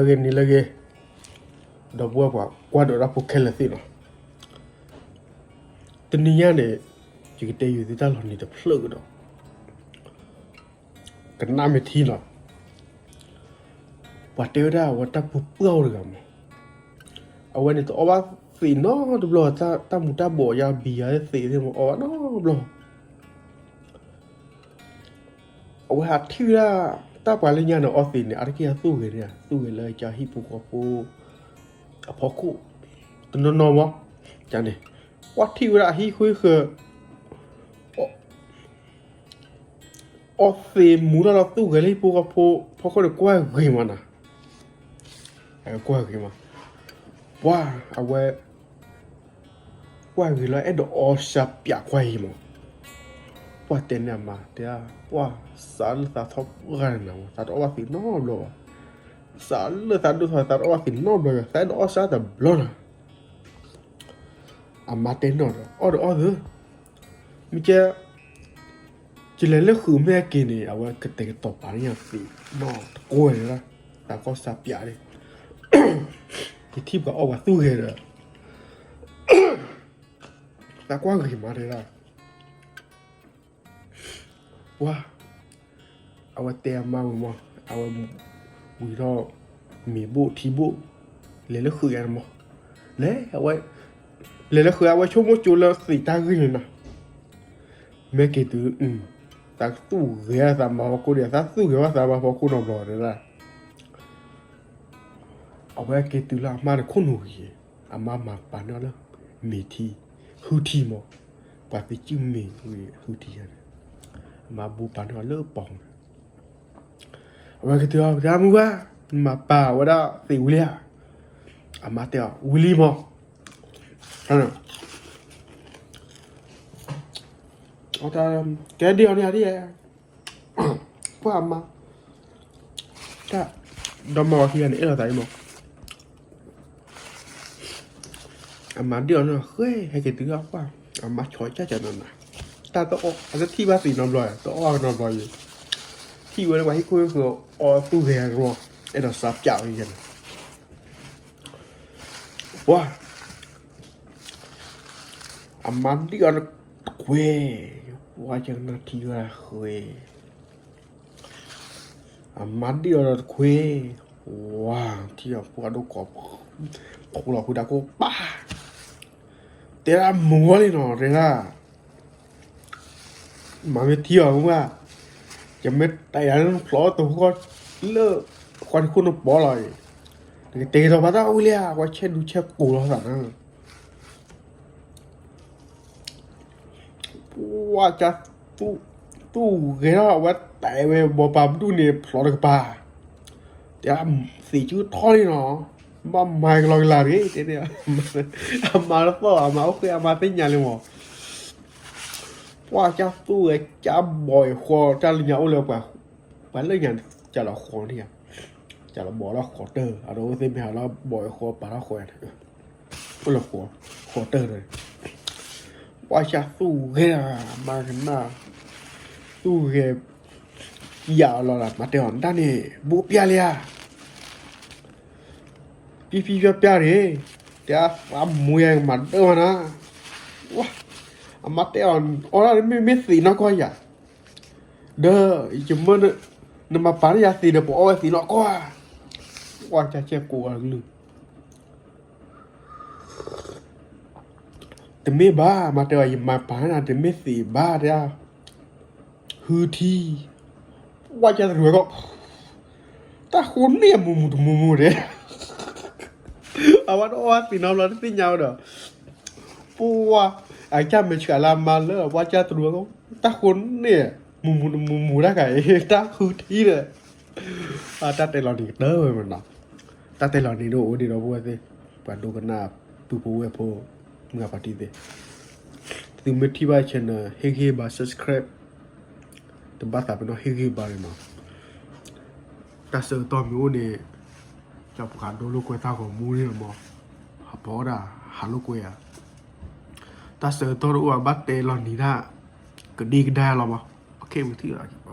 ဂ့ၤနံၤလၢအဂ့ၤ, ဒီပုၢ်ဝဲၢ်ပှၤကွၢ်ဒီးတၢ်ဖိခဲလၢာ်သ့ၣ်နီၤ, တနံၤညါန့ၣ် ယကတဲယုာ်သုတၢ်လီၤနံၤတဖျၢၣ်ကဒီး, ကနၣ်မ့ၢ်ထံနီၤ, ပှၤတဲဝဲဒၣ်အဝဲတၢ်ပူၤပှၢ်အိၣ်တဂၤမး, အဝဲန့ၣ်တအီၣ်ဘၣ်သံးနီတဘျီ, တၢ်မူၤတၢ်ဘီးယါဘံၤယါသ့ၣ်သ့ၣ်မး အီၣ်ဘၣ်နီတဘျီ အဝဲဟးထံၣ်ဝဲဒၣ် တၢ်ပှၤလၢညါန့ၣ်အီသံးန့ၣ် အါတက့ၢ်အသူၣ်ဂဲၤန့ၣ်, သူၣ်ဂဲၤလၢကဟံၣ်ဖိဃီဖိအဖီခိၣ် တနီၤနီၤမး, န့ၣ် ကွၢ်ထံၣ်ဝဲဒၣ်အဟံၣ်ဃုဃၢၤ အီသံးမူၤထီၣ်လီၤသူၣ်ဂဲၤလၢဟံၣ်ဖိဃီဖိဖီခိၣ်န့ၣ် ကွၢ်ဂ့ၤမးနီၤ, ကွၢ်ဂ့ၤမး, ပှၢ်အဝဲ ကွၢ်ဂ့ၤလီၤ အဲၣ်ဒိးအီစၢ်ပၠးကွၢ်အံၤမး, ပှၢ်တဲန့ၢ်အမါတဲ, ပှၢ်စးလၢသးထီၣ်ဂၤန့ၣ်နၤမး သးတအီၣ်ဘၣ်သံးနီတဘျီဘၣ်, စးလၢသးဒိၣ်ထီၣ်သးတအီၣ်ဘၣ်သံးနီတဘျီဘၣ်, သးအဲၣ်ဒိးအီစၢ်တဘျီနီၤ, အမါတဲနီၤဒီး အီၣ်ဒီးအီၣ်သ့, မ့ၢ်ကဲ ယလဲၤလၢဃုာ်မ့ၢ်အက့ၤန့ၣ် အဝဲကတဲာ်ကတီၤပာ်န့ၢ်ယၤသံးနီတကိးဝဲဒၣ်, သးကွၢ်စၢ်ပၠးန့ၣ်, ယထံၣ်ပှၤအီၣ်ပှၤသူၣ်ဂဲၤဒီး သးကွၢ်ဂ့ၤမးတဲဒၣ်, ပှၢ် အဝဲတဲအမါဝံၤမး, အဝဲဝံၤထီၣ် မ့ၤဘိၣ်ထံဘိၣ်, လဲၤလၢဃုာ်ယါန့ၣ်မး, လဲၤအဝဲ လဲၤလၢဃုာ် အဝဲဆိကမိၣ်ကၠိလၢသံးတၢ်ဂ့ၢ်န့ၣ်နီၤ, မ့ၢ်က့ၤတုၤ သးသူၣ်ဂဲၤသးမါဖီခိၣ်ဒီး သးသူၣ်ဂဲၤဘၣ်သးမါဖီခိၣ်နီတဘျီတဲဒၣ်, အဝဲက့ၤတုၤလၢအမါန့ၣ်ခိၣ်နူာ်ဂ့ၤ, အမါမၤပာ်န့ၢ်အီၤလၢ မ့ၤထံ, ဟုထံမး, ပှၤသံးစုမ့ၤဂ့ၤဟုထံယါန့ၣ်, အမါဘိးပာ်န့ၢ်အီၤလၢပီၤန့ၣ်, အဝဲက့ၤတုၤအီၤ တဲမုၢ်ဘၣ်, နမၤပာ်ဝဲဒၣ်သံးဝံၤလံဧါ, အမါတဲအီၤ ဝံၤလံမး, ကဲဒ်အီၤန့ၣ်ဧါဒ် ပှၢ်အမါ, တၢ် ဒီမါဝၤခံဂၤန့ၣ် အဲၣ်လိာ်သးအံၤမး, အမါဒ်အီၤန့ၣ် ဃဲ ဟဲက့ၤတုၤလၢပှၢ်, အမါဆီၣ်ကၢ်ကၢ်နီၤနီၤ, တၢ်တအီၣ် အတထံၣ်ဘၣ်သံးနီတဘျီ, တအီၣ်နီတဘျီအံၤ, ထံၣ်ဝဲလၢပှၤဟံၣ်ခိၣ်ဟံၣ်ဃၢၤအီၣ်သူၣ်ဂဲၤအဂီၢ်, အဲၣ်ဒိးစးပၠးဝဲယဲန့ၣ်, ပှၢ် အမါဒ်အီၤတခွဲ, ဝါကနၣ်ထံဝဲဒၣ်ဃဲ, အမါဒ်အီၤတခွဲ, ဝါ ထံအီၤပှၢ်ဒိၣ်ကီး, ခိးလီၤဖုဒၣ်ကိၢ်ပၢ်, တဲဒၣ်မုာ်ဝဲလံနီၤ တဲဒၣ် မၤမ့ၢ်ထံအီၤမုၢ်ဘၣ်, ယမ့ၢ်တဲယၤလၢနဖျိးတဟူဃီ လၢ ဃီထံခိၣ်နပီးလီၤအံၤ, နကတဲကဒီးဘၣ်တၢ်အိၣ်လံဧါ, ကွၢ်ဆဲးဒူဆဲးကိးလီၤသးနီၤ, ပှၢ်ကၢ် သူၣ်ဂဲၤထီၣ် အဝဲတဲဝဲဘီပာ်ပဒူၣ်န့ၣ် ဖျိးတကပၤ, တဲ သံးစုထီၣ်လံနီၤ, ဘၣ်မၤကလီကလီတဂ့ၤ, တဲ အမါတသီၣ် အမါအိၣ်ဃ့ အမါသ့ၣ်ညါလံမး, ပှၢ်ကၢ်သူၣ်ဝဲကၢ်ဘီးအံၤဃီ တၢ်လၢညါအိၣ်လၢပှၤ, ပှၤလၢညါ ကၢ်လီၤဃီန့ၣ်ဧါ, ကၢ်လီၤဘီးလၢဃီတၢၢ် အဒီးအိၣ်သ့ၣ်မ့ၢ်ဟးလၢဘီးအံၤဃီပာ်ထီၣ်ဃီန့ၣ်, အိၣ်လၢဃီတၢၢ်န့ၣ်, ပှၢ်ကၢ်သူၣ်ဂဲၤ မၤကနၣ်, သူၣ်ဂဲၤ ယၤလီၤလၢ မၤတဲအီၤ တၢ်န့ၣ် ဘိးပျၢ်လံဧါ, ပံပံပျၢ်ပျၢ်န့ၣ်, တဲအသးမူယၤမၤဒၢမးနၤ, အမါတဲအီၤ အီၣ်ဒၣ်မ့ၢ်မ့ၢ်သံးနီၢ်ကီၢ်ယၤ, ဒီး ယမၢ နမၤပာ်န့ၢ်ယၤသံးဒီး ပအီၣ်ဝဲသံးနီၢ်ကီၢ်ဧါ, ပှၢ်ကၢ်ကဲကိးအီၤကလုၢ် တမ့ၢ်ဘၣ် မၤတဲအီၤ ယမၤပာ်န့ၢ်နၤ တမ့ၢ်သံးဘၣ်တဲ, ဟုထံ, ပှၢ်ကၢ်တရူးဝဲကီး, တၢ်ဃိန့ၣ်မူၤမူၤတမူၤမူၤန့ၣ်, အဝဲတအီၣ်သံးနီတဘျီတသ့ၣ်ညါဝဲဒီး, ပှၢ်, အကၢ်မဲာ်ဆှးလၢအမါလၢ ပှၢ်ကၢ်တရူးဝဲကီး, တၢ်ဃိန့ၣ် မူၤမူၤတမူၤမူၤတၢ်ကၤအံၤ တၢ်ဟုထံဒီး တၢ်တဲလီၤနံၤကတၢၢ်ဝဲမနီၤ, တၢ်တဲလီၤနံၤဒ်အိၣ်ဒံးဒီပုၢ်ဝဲၢ်သ့ၣ်, ပှၤဒိကနၣ်ပုၢ်ဖိဝဲၢ်ဖိ, မုၢ်ဂၤပှၤတံၤသ့ၣ်, သုမ့ၢ်ထံၣ်ဘၣ် channel ဟ့ၣ်ဂံၢ်ဘါ subscribe, တဘၣ်သးပ့ၤနီၣ်ဟ့ၣ်ဂံၢ်ဘါန့ၣ်မး, တၢ်ဆၢကတီၢ်မ့ၢ်အိၣ်န့ၣ်, ကပှၤဒိလိာ်ကွဲတၢ်ဂီၤမူန့ၣ်မး, ဟးဖီဒၣ်ဟးလိာ်ကွဲဧါ, တၢ်ဆၢကတီၢ်တအိၣ်ဘၣ်တဲလီၤနံၤတၢ်, ကဒံကဒါလီၤမး, အခဲမုၢ်ထံၣ်လီၤ